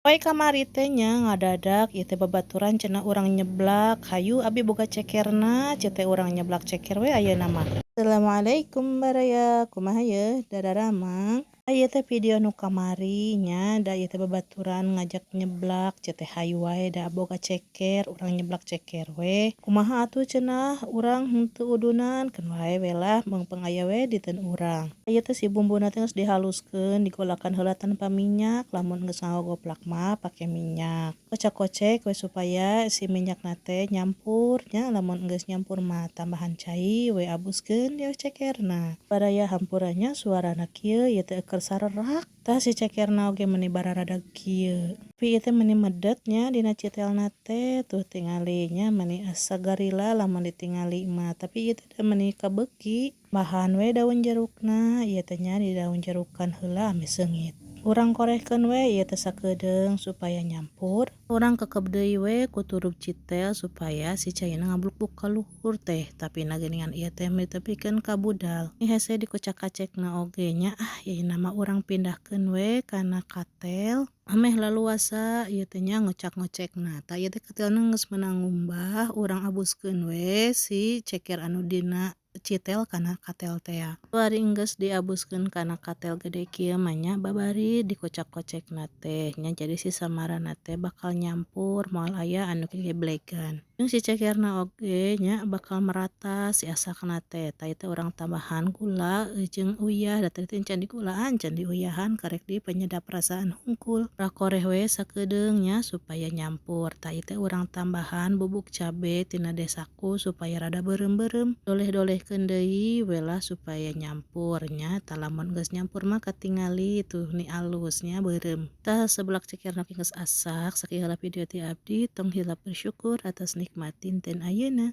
Poe kamari teh nya ngadadak ieu teh babaturan cenah urang nyeblak, hayu abi boga cekerna, ceu teh urang nyeblak ceker we ayeuna mah. Assalamualaikum baraya, kumaha yeuh dararamang? Ieu teh video nu kamari nya, da ieu teh babaturan ngajak nyeblak, ceu teh hayu wae da boga ceker, urang nyeblak ceker we. Kumaha atuh cenah urang henteu udunan, keun wae we lah meungpeung aya we diteun urang. Ieu teh si bumbuna teh geus dihaluskeun, digolakan heula tanpa minyak, lamun geus ngagoplak mah pake minyak. Kocak-kocek we supaya si minyakna teh nyampur nya, lamun geus nyampur mah tambahan cai we, abuskeun ye cekerna. Baraya, hampura nya suarana kieu, ieu teh keur sarerak. Tah, si cekerna oge meuni bararadag kieu. Tapi ieu teh meuni medet nya dina citelna teh, tuh tingali nya, meuni asa garila lamun ditingali mah, tapi ieu teh da meuni kabeuki. Tambahan we daun jerukna ieu teh nya, di daun jerukan heula ameh seungit. Urang korehkeun we ieu teh sakedeung supaya nyampur. Urang kekep deui we ku turup citel supaya si caina ngablukbuk ka luhur teh, tapi na geuningan ieu teh meuni teu pikeun ka budal. Hese dikocak-kacekna oge nya. Ah, ayeuna mah urang pindahkeun we kana katel ameh laluasa ieu teh nya ngocak-ngocekna. Tah, ieu teh katelna geus meunang ngumbah, urang abuskeun we si ceker anu dina citel kana katel tea. Ari geus diabuskeun kana katel gede kieu mah nya, babari dikocak-kocekna teh nya, jadi si samarana teh bakal nyampur, moal aya anu gegeblegan. Jeung si cekerna oge nya bakal merata si asakna teh. Tah, ieu teh urang tambahan gula jeung uyah, da tadi teh encan digulaan, can diuyahan, karek di penyedap rasaan hungkul. Rakoreh we sakedeung nya supaya nyampur. Tah, ieu teh urang tambahan bubuk cabe tina Desaku supaya rada beureum-beureum. Doleh-dolehkeun deui we lah supaya nyampur nya. Tah, lamun geus nyampur mah katingali tuh ni alus nya, beureum. Tah, seblak cekerna geus asak. Sakieu heula video ti abdi, tong hilap bersyukur atas nikmat dinten ayeuna.